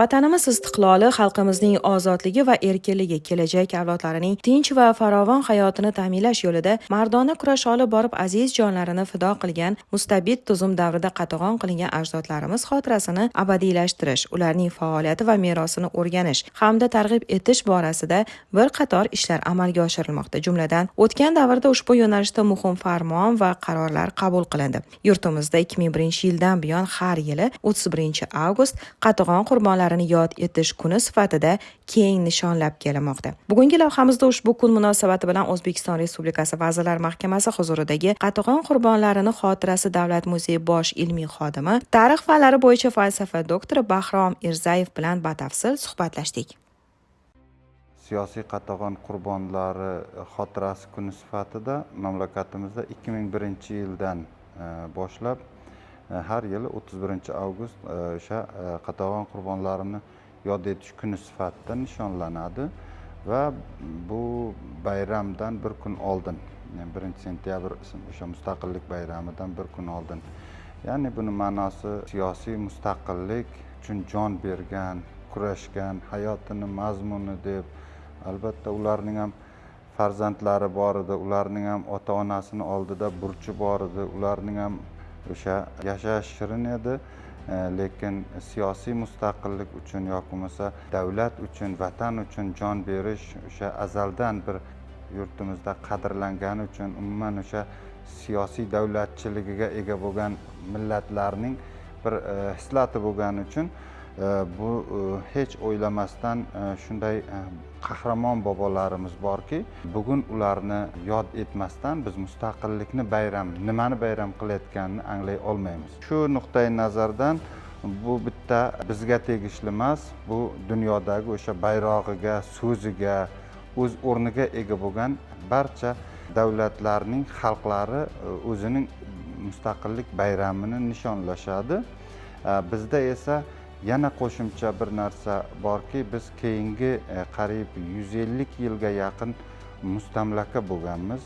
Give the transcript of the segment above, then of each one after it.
Vatanimiz istiqloli, xalqimizning ozodligi va erkinligi, kelajak avlodlarining tinch va farovon hayotini ta'minlash yo'lida mardona kurash olib borib, aziz jonlarini fido qilgan, mustabid tuzum davrida qatag'on qilingan ajdodlarimiz xotirasini abadiylashtirish, ularning faoliyati va merosini o'rganish hamda targ'ib etish borasida bir qator ishlar amalga oshirilmoqda. Jumladan, o'tgan davrda ushbu yo'nalishda muhim farmon va qarorlar qabul qilindi. Yurtimizda 2001-yildan buyon har yili 31 avgust qatag'on qurbonlarini yod etish kuni sifatida keng nishonlab kelinmoqda. Bugungi lavhamizda ushbu kun munosabati bilan O'zbekiston Respublikasi Vazirlar Mahkamasi huzuridagi Qatag'on qurbonlarini xotirasi davlat muzeyi bosh ilmiy xodimi, tarix fanlari bo'yicha falsafa doktori Bahrom Irzayev bilan batafsil suhbatlashdik. Siyosiy qatag'on qurbonlari xotirasi kuni sifatida mamlakatimizda 2001-yildan boshlab har yili 31 avgust o'sha qatag'on qurbonlarini yod etish kuni sifatida nishonlanadi va bu bayramdan bir kun oldin, 1 sentyabr, o'sha Mustaqillik bayramidan bir kun oldin. Ya'ni buni ma'nosi, siyosiy mustaqillik uchun jon bergan, kurashgan, hayotini mazmuni deb, albatta, ularning ham farzandlari bor edi, ularning ham ota onasini oldida burchi bor edi, ularning ham o'sha yashash shirin edi. Lekin siyosiy mustaqillik uchun yoki bo'lmasa davlat uchun, vatan uchun jon berish o'sha azaldan bir yurtimizda qadrlangani uchun, umuman o'sha siyosiy davlatchiligiga ega bo'lgan millatlarning bir xislati bo'lgani uchun bu hech o'ylamasdan shunday qahramon bobolarimiz borki, bugun ularni yod etmasdan biz mustaqillikni bayram, nimani bayram qilayotganini anglay olmaymiz. Shu nuqtai nazardan bu bitta bizga tegishli emas, bu dunyodagi o'sha bayrog'iga, so'ziga, o'z o'rniga ega bo'lgan barcha davlatlarning xalqlari o'zining mustaqillik bayramini nishonlashadi. Bizda esa yana qo'shimcha bir narsa borki, biz keyingi qariyb 150 yilga yaqin mustamlaka bo'lganmiz.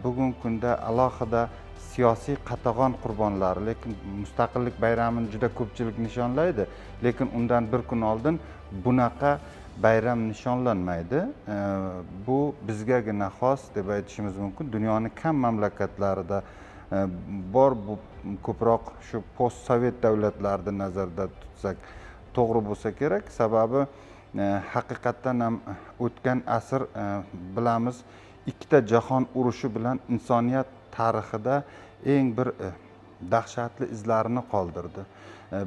Bugungi kunda alohida siyosiy qatag'on qurbonlari, lekin Mustaqillik bayramini juda ko'pchilik nishonlaydi, lekin undan bir kun oldin bunaqa bayram nishonlanmaydi. Bu bizgagina xos deb aytishimiz mumkin. Dunyoni kam mamlakatlarida bor bu, ko'proq shu postsovet davlatlarni nazarda tutsak to'g'ri bo'lsa kerak. Sababi haqiqatdan ham o'tgan asr, bilamiz, ikkita jahon urushi bilan insoniyat tarixida eng bir dahshatli izlarini qoldirdi.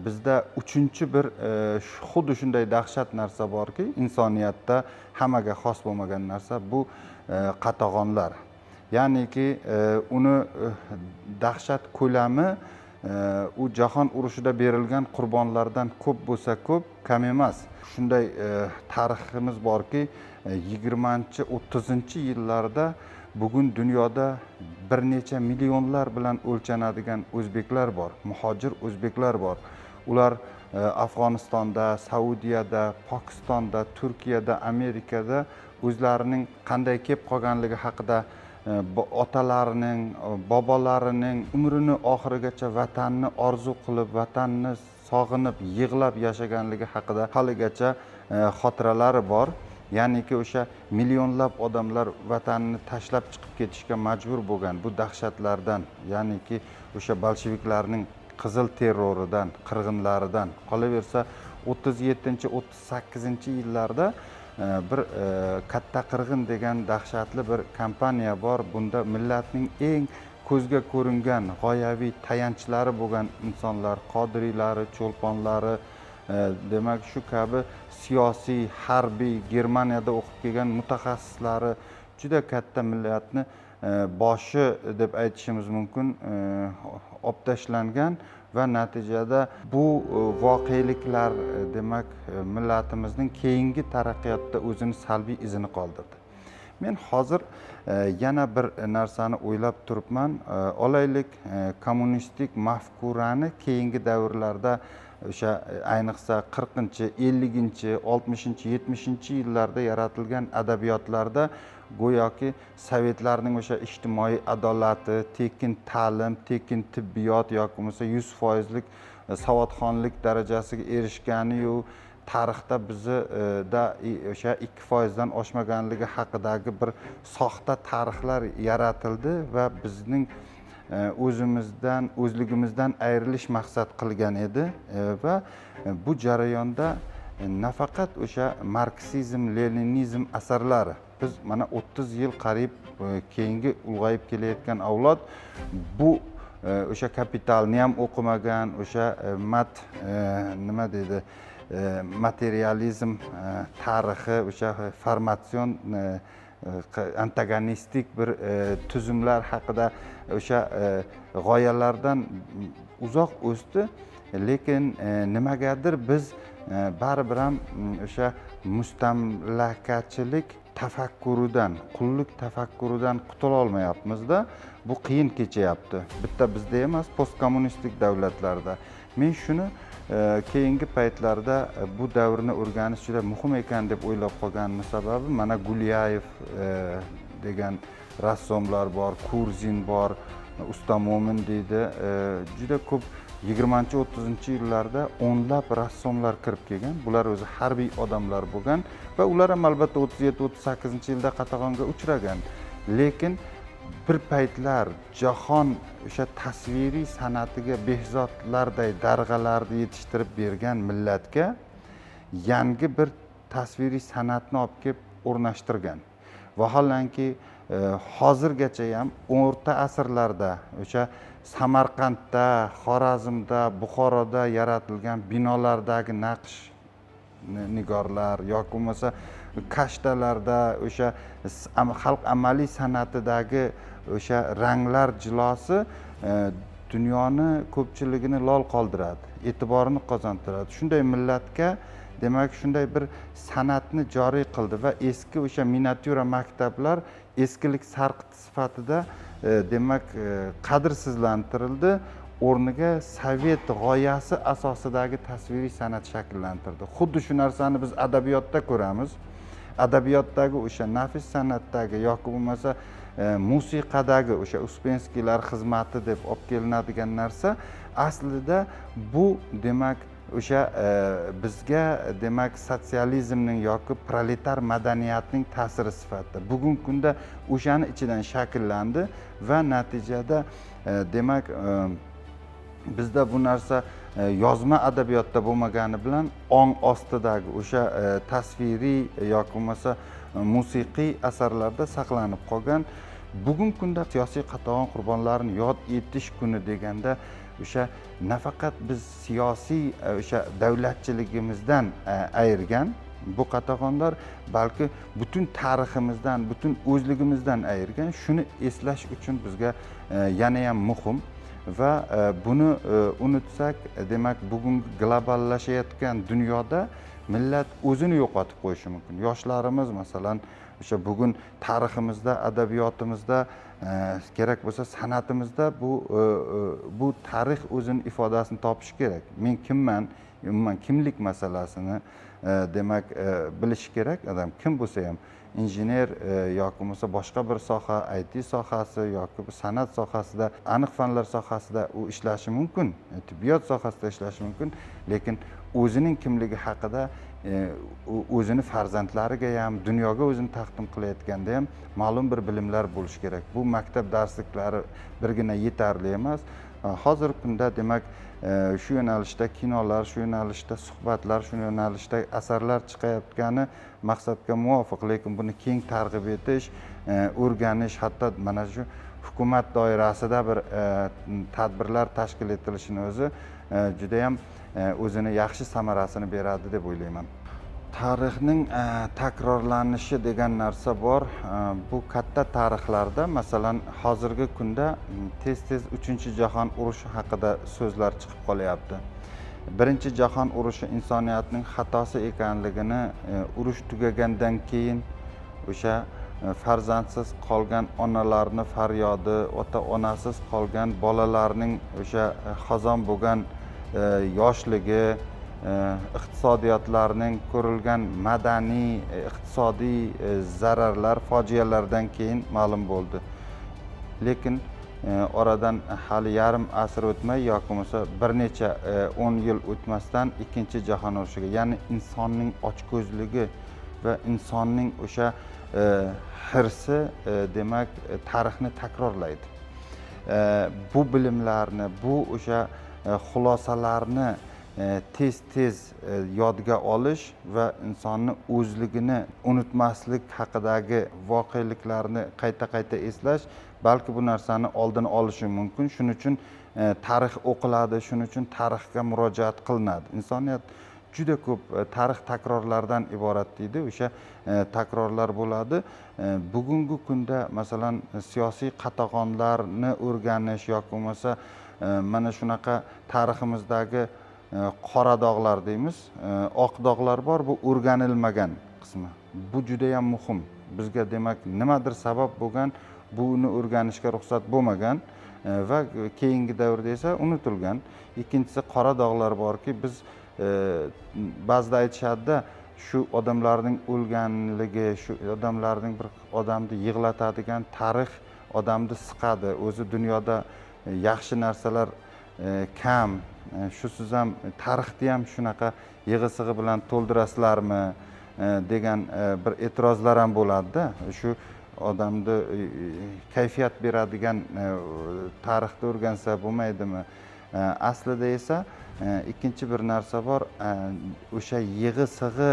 Bizda uchinchi bir xuddi shunday dahshat narsa borki, insoniyatda hammaga xos bo'lmagan narsa, bu qatag'onlar. Ya'niki uni dahshat ko'lami u jahon urushida berilgan qurbonlardan ko'p bo'lsa ko'p, kam emas. Shunday tariximiz borki, 20, 30-yillarda bugun dunyoda bir necha millionlar bilan o'lchanadigan o'zbeklar bor, muhojir o'zbeklar bor. Ular Afg'onistonda, Saudiyada, Pokistonda, Turkiyada, Amerikada o'zlarining qanday kelib qolganligi haqida, otalarining, bobolarining umrini oxirigacha vatanni orzu qilib, vatanni sog'inib, yig'lab yashaganligi haqida haligacha xotiralari bor. Ya'niki o'sha millionlab odamlar vatanini tashlab chiqib ketishga majbur bo'lgan bu dahshatlardan, ya'niki o'sha bolsheviklarning qizil terroridan, qirg'inlaridan. Qolaversa, 37, 38-yillarda bir katta qirg'in degan dahshatli bir kampaniya bor. Bunda millatning eng ko'zga ko'ringan g'oyaviy tayanchlari bo'lgan insonlar, qodiriylari, cho'lponlari, demak, shu kabi siyosiy, harbiy, Germaniyada o'qib kelgan mutaxassislari, juda katta millatni boshi deb aytishimiz mumkin, olib tashlangan va natijada bu voqeliklar, demak, millatimizning keyingi taraqqiyotida o'zini salbiy izini qoldirdi. Men hozir yana bir narsani o'ylab turibman. Olaylik, kommunistik mafkurani keyingi davrlarda, o'sha ayniqsa 40, 50, 60, 70-yillarda yaratilgan adabiyotlarda go'yoki sovetlarning o'sha ijtimoiy adolati, tekin ta'lim, tekin tibbiyot yoki bo'lmasa 100 foizlik savodxonlik darajasiga erishganiyu. Tarixda bizni da o'sha 2 foizdan oshmaganligi haqidagi bir soxta tarixlar yaratildi va bizning o'zimizdan, o'zligimizdan ayrilish maqsad qilgan edi. Va bu jarayonda nafaqat o'sha marksizm leninizm asarlari, biz mana 30 yil qariyb, keyingi ulg'ayib kelayotgan avlod bu o'sha "Kapitalni" ham o'qimagan, o'sha mat nima deydi, materializm tarixi, o'sha formatsion antagonistik bir tuzumlar haqida o'sha g'oyalardan uzoq o'sdi. Lekin nimagadir biz baribir ham o'sha mustamlakachilik tafakkuridan, qullik tafakkuridan qutulolmayapmizda. Bu qiyin kechyapti, bitta bizda emas, postkommunistik davlatlarda. Men shuni keyingi paytlarda bu davrni o'rganish juda muhim ekan deb o'ylab qolganimni sababi, mana Gulyayev degan rassomlar bor, Kurzin bor, Usta Mo'min deydi. Juda ko'p 20-, 30- yillarda o'nlab rassomlar kirib kelgan. Bular o'zi harbiy odamlar bo'lgan va ular ham albatta 37-38- yilda qatag'onga uchragan, lekin bir paytlar jahon o'sha tasviriy san'atiga behzodlarday darg'alarni yetishtirib bergan millatga yangi bir tasviriy san'atni olib kelib o'rnashtirgan. Vaholanki hozirgacha ham o'rta asrlarda o'sha Samarqandda, Xorazmda, Buxoroda yaratilgan binolardagi naqsh nigorlar yoki bo'lmasa kashtalarda o'sha xalq amaliy san'atidagi o'sha ranglar jilosi dunyoni ko'pchiligini lol qoldiradi, e'tiborini qozontiradi. Shunday millatga, demak, shunday bir san'atni joriy qildi va eski o'sha miniatyura maktablar eskilik sarqiti sifatida demak, qadrsizlantirildi, o'rniga sovet g'oyasi asosidagi tasviriy san'at shakllantirdi. Xuddi shu narsani biz adabiyotda ko'ramiz. Adabiyotdagi o'sha nafis san'atdagi yoki bo'lmasa musiqadagi o'sha Uspenskiylar xizmati deb olib kelinadigan narsa aslida bu, demak, o'sha bizga, demak, sotsializmning yoki proletar madaniyatning ta'siri sifatida bugungi kunda o'shani ichidan shakllandi va natijada demak, bizda bu narsa yozma adabiyotda bo'lmagani bilan ong ostidagi o'sha tasviriy yoki bo'lmasa musiqiy asarlarda saqlanib qolgan. Bugungi kunda siyosiy qatag'on qurbonlarini yod etish kuni deganda o'sha nafaqat biz siyosiy o'sha davlatchiligimizdan ayirgan bu qatag'onlar, balki butun tariximizdan, butun o'zligimizdan ayirgan. Shuni eslash uchun bizga yanayam muhim va buni unutsak, demak, bugungi globallashayotgan dunyoda millat o'zini yo'qotib qo'yishi mumkin. Yoshlarimiz, masalan, o'sha bugun tariximizda, adabiyotimizda, kerak bo'lsa san'atimizda bu tarix o'zini ifodasini topishi kerak. Men kimman, umuman kimlik masalasini demak, bilishi kerak odam, kim bo'lsa ham, injener yoki bo'lmasa boshqa bir soha, IT sohasi yoki bir san'at sohasida, aniq fanlar sohasida u ishlashi mumkin, tibbiyot sohasida ishlashi mumkin, lekin o'zining kimligi haqida o'zini farzandlariga ham, dunyoga o'zini taqdim qilayotganda ham ma'lum bir bilimlar bo'lishi kerak. Bu maktab darsliklari birgina yetarli emas. Hozirgi kunda, demak, shu yo'nalishda kinolar, shu yo'nalishda suhbatlar, shu yo'nalishda asarlar chiqayotgani maqsadga muvofiq, lekin buni keng targ'ib etish, o'rganish, hatto mana shu hukumat doirasida bir tadbirlar tashkil etilishini o'zi judayam o'zini yaxshi samarasini beradi deb o'ylayman. Tarixning takrorlanishi degan narsa bor. Bu katta tarixlarda, masalan, hozirgi kunda tez tez Uchinchi jahon urushi haqida so'zlar chiqib qolyapti. Birinchi jahon urushi insoniyatning xatosi ekanligini urush tugagandan keyin o'sha farzandsiz qolgan onalarni faryodi, ota onasiz qolgan bolalarning o'sha xazon bo'lgan yoshligi, iqtisodiyotlarning ko'rilgan madaniy, iqtisodiy zararlar, fojialardan keyin ma'lum bo'ldi. Lekin Oradan hali yarim asr o'tmay yoki bo'lmasa bir necha 10 yil o'tmasdan ikkinchi jahon urushiga, ya'ni insonning ochko'zligi va insonning o'sha hirsi, demak, tarixni takrorlaydi. Bu bilimlarni, bu o'sha xulosalarni tez tez yodga olish va insonni o'zligini unutmaslik haqidagi voqeliklarni qayta qayta eslash balki bu narsani oldini olishi mumkin. Shuning uchun tarix o'qiladi, shuning uchun tarixga murojaat qilinadi. Insoniyat juda ko'p tarix takrorlardan iborat deydi, o'sha takrorlar bo'ladi. Bugungi kunda, masalan, siyosiy qatag'onlarni o'rganish yoki bo'lmasa mana shunaqa tariximizdagi qora dog'lar deymiz, oq dog'lar bor, bu o'rganilmagan qismi, bu judayam muhim bizga. Demak, nimadir sabab bo'lgan, buni o'rganishga ruxsat bo'lmagan va keyingi davrda esa unutilgan. Ikkinchisi, qora dog'lar borki, biz ba'zida aytishadida, shu odamlarning o'lganligi, shu odamlarning, bir odamni yig'latadigan tarix odamni siqadi. O'zi dunyoda yaxshi narsalar kam, shusiz ham tarixni ham shunaqa yig'i sig'i bilan to'ldirasizlarmi degan bir e'tirozlar ham bo'ladida. Shu odamni kayfiyat beradigan tarixni o'rgansa bo'lmaydimi? Aslida esa ikkinchi bir narsa bor, o'sha yig'i sig'i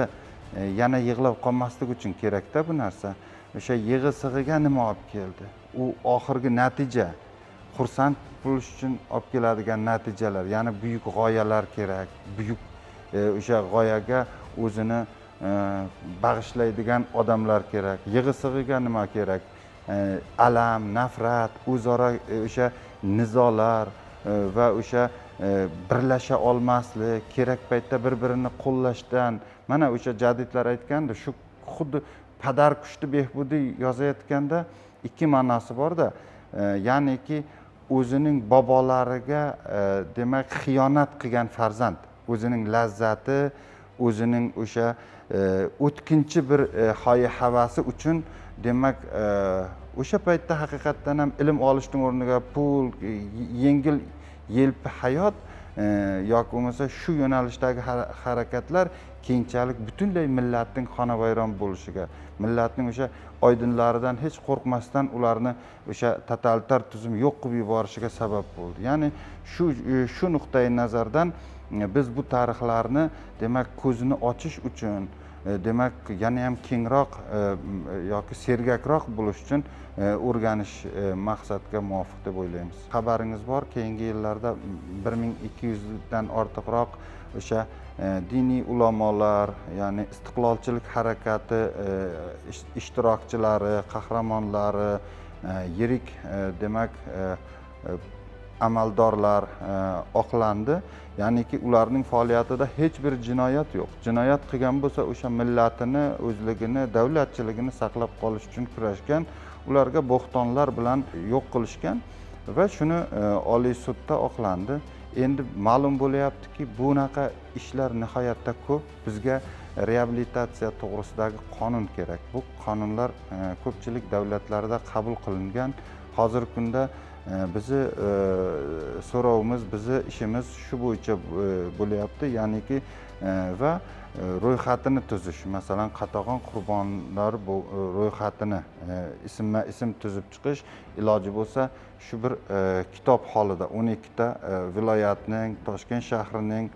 yana yig'lab qolmaslik uchun kerakda bu narsa. O'sha yig'i sig'iga nima olib keldi, u oxirgi natija, xursand bo'lish uchun olib keladigan natijalar, ya'ni buyuk g'oyalar kerak, buyuk o'sha g'oyaga o'zini bag'ishlaydigan odamlar kerak. Yig'i sig'iga nima kerak? Alam, nafrat, o'zaro o'sha nizolar va o'sha birlasha olmaslik, kerak paytda bir birini qo'llashdan. Mana o'sha jadidlar aytgandi, shu xuddi Padar kushti Behbudiy yozayotganda ikki ma'nosi borda, ya'niki o'zining bobolariga demak, xiyonat qilgan farzand, o'zining lazzati, o'zining o'sha o'tkinchi bir hoyi havasi uchun, demak, o'sha paytda haqiqatdan ham ilm olishning o'rniga pul, yengil yelpi hayot yoki bo'lmasa shu yo'nalishdagi harakatlar keyinchalik butunlay millatning xonavayron bo'lishiga, millatning o'sha oydinlaridan hech qo'rqmasdan ularni o'sha totalitar tuzum yo'q qilib yuborishiga sabab bo'ldi. Ya'ni shu nuqtai nazardan biz bu tarixlarni, demak, ko'zini ochish uchun, demak, yana ham kengroq yoki sergakroq bo'lish uchun o'rganish maqsadga muvofiq deb o'ylaymiz. Xabaringiz bor, keyingi yillarda 1200 dan ortiqroq o'sha diniy ulamolar, ya'ni istiqlolchilik harakati ishtirokchilari, qahramonlari, yirik demak, amaldorlar oqlandi. Ya'niki ularning faoliyatida hech bir jinoyat yo'q. Jinoyat qilgan bo'lsa, o'sha millatini, o'zligini, davlatchiligini saqlab qolish uchun kurashgan, ularga bo'xtonlar bilan yo'q qilishgan va shuni oliy sudda oqlandi. Endi ma'lum bo'lyaptiki, bunaqa ishlar nihoyatda ko'p. Bizga reabilitatsiya to'g'risidagi qonun kerak. Bu qonunlar ko'pchilik davlatlarda qabul qilingan. Hozirgi kunda bizni so'rovimiz, bizni ishimiz shu bo'yicha bo'lyapti, ya'niki va ro'yxatini tuzish, masalan, qatag'on qurbonlari bu ro'yxatini ismma ism tuzib chiqish, iloji bo'lsa shu bir kitob holida 12 ta viloyatning, Toshkent shahrining,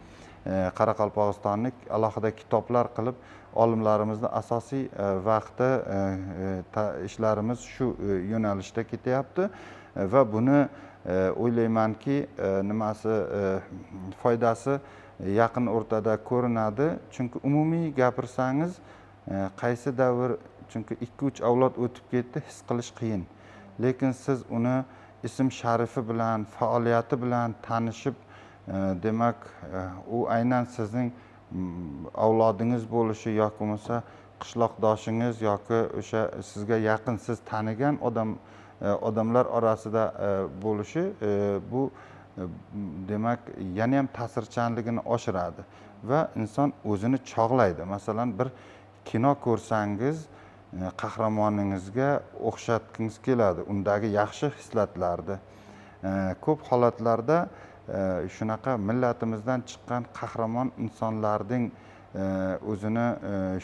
Qoraqalpog'istonning alohida kitoblar qilib, olimlarimizni asosiy vaqti ishlarimiz shu yo'nalishda ketyapti va buni o'ylaymanki, nimasi, foydasi yaqin o'rtada ko'rinadi. Chunki umumiy gapirsangiz, qaysi davr, chunki ikki uch avlod o'tib ketdi, his qilish qiyin, lekin siz uni ism sharifi bilan, faoliyati bilan tanishib, demak, u aynan sizning avlodingiz bo'lishi yoki bo'lmasa qishloqdoshingiz yoki o'sha sizga yaqin, siz tanigan odam, odamlar orasida bo'lishi, bu demak, yana ham ta'sirchanligini oshiradi va inson o'zini chog'laydi. Masalan, bir kino ko'rsangiz, qahramoningizga o'xshatgingiz keladi undagi yaxshi xislatlarni. Ko'p holatlarda shunaqa millatimizdan chiqqan qahramon insonlarning o'zini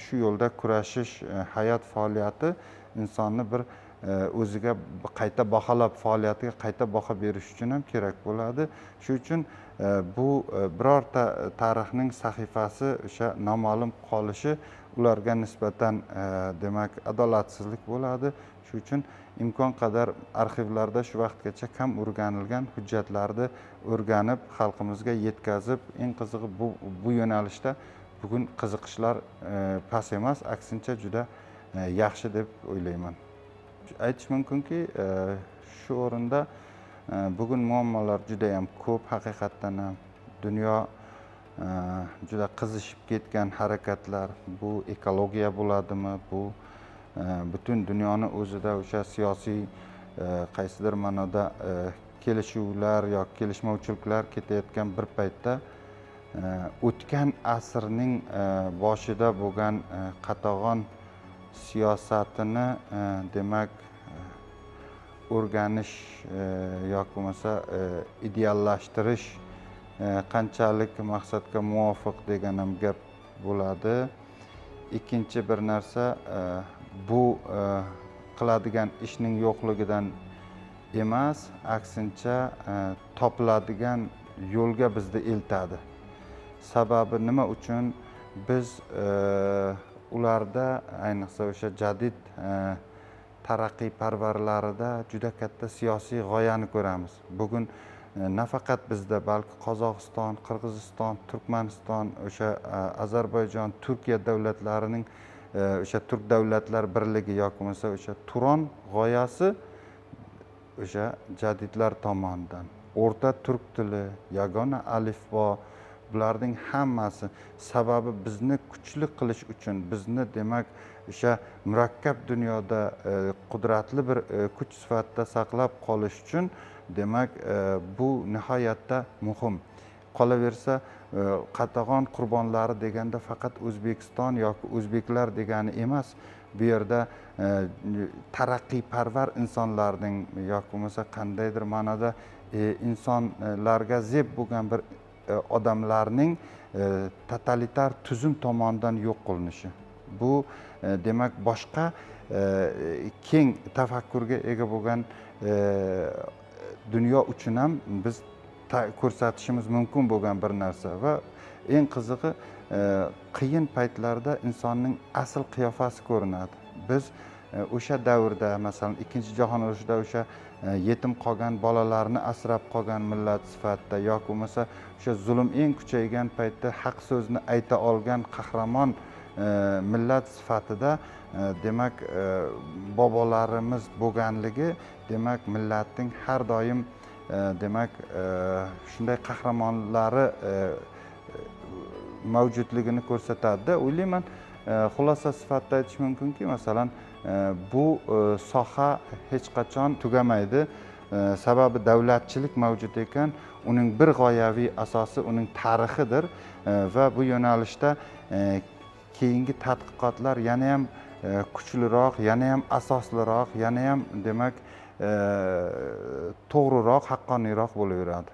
shu yo'lda kurashish, hayot faoliyati insonni bir o'ziga qayta baholab, faoliyatiga qayta baho berish uchun ham kerak bo'ladi. Shu uchun bu birorta tarixning sahifasi o'sha noma'lum qolishi ularga nisbatan demak adolatsizlik bo'ladi. Shu uchun imkon qadar arxivlarda shu vaqtgacha kam o'rganilgan hujjatlarni o'rganib, xalqimizga yetkazib, eng qizig'i bu yo'nalishda bugun qiziqishlar past emas, aksincha juda yaxshi deb o'ylayman. Aytish mumkinki, shu o'rinda bugun muammolar juda ham ko'p, haqiqatdan ham dunyo juda qizishib ketgan harakatlar, bu ekologiya bo'ladimi, bu butun dunyoni o'zida o'sha siyosiy qaysidir ma'noda kelishuvlar yoki kelishmovchiliklar ketayotgan bir paytda o'tgan asrning boshida bo'lgan qatag'on siyosatini demak o'rganish yoki bo'lmasa ideallashtirish qanchalik maqsadga muvofiq degan ham gap bo'ladi. Ikkinchi bir narsa, bu qiladigan ishning yo'qligidan emas, aksincha topiladigan yo'lga bizni eltadi. Sababi nima uchun biz ularda, ayniqsa o'sha jadid taraqqiyparvarlarida juda katta siyosiy g'oyani ko'ramiz. Bugun nafaqat bizda, balki Qozog'iston, Qirg'iziston, Turkmaniston, o'sha Ozarbayjon, Turkiya davlatlarining o'sha Turk davlatlar birligi yoki bo'lmasa o'sha Turon g'oyasi o'sha jadidlar tomonidan, o'rta turk tili, yagona alifbo, bularning hammasi sababi bizni kuchli qilish uchun, bizni demak o'sha murakkab dunyoda qudratli bir kuch sifatida saqlab qolish uchun demak bu nihoyatda muhim. Qolaversa, qatag'on qurbonlari deganda faqat O'zbekiston yoki o'zbeklar degani emas, bu yerda taraqqiyparvar insonlarning yoki bo'lmasa qandaydir ma'noda insonlarga zeb bo'lgan bir odamlarning totalitar tuzum tomonidan yo'q qilinishi. Bu demak boshqa keng tafakkurga ega bo'lgan dunyo uchun ham biz ko'rsatishimiz mumkin bo'lgan bir narsa. Va eng qizig'i, qiyin paytlarda insonning asl qiyofasi ko'rinadi. Biz o'sha davrda, masalan, Ikkinchi jahon urushida o'sha yetim qolgan bolalarni asrab qolgan millat sifatida yoki bo'lmasa o'sha zulm eng kuchaygan paytda haq so'zni ayta olgan qahramon millat sifatida demak bobolarimiz bo'lganligi, demak millatning har doim demak shunday qahramonlari mavjudligini ko'rsatadida o'ylayman. Xulosa sifatida aytish mumkinki, masalan, bu soha hech qachon tugamaydi. Sababi davlatchilik mavjud ekan, uning bir g'oyaviy asosi uning tarixidir. Va bu yo'nalishda keyingi tadqiqotlar yana ham kuchliroq, yana ham asosliroq, yana ham demak to'g'riroq, haqqoniyroq bo'laveradi.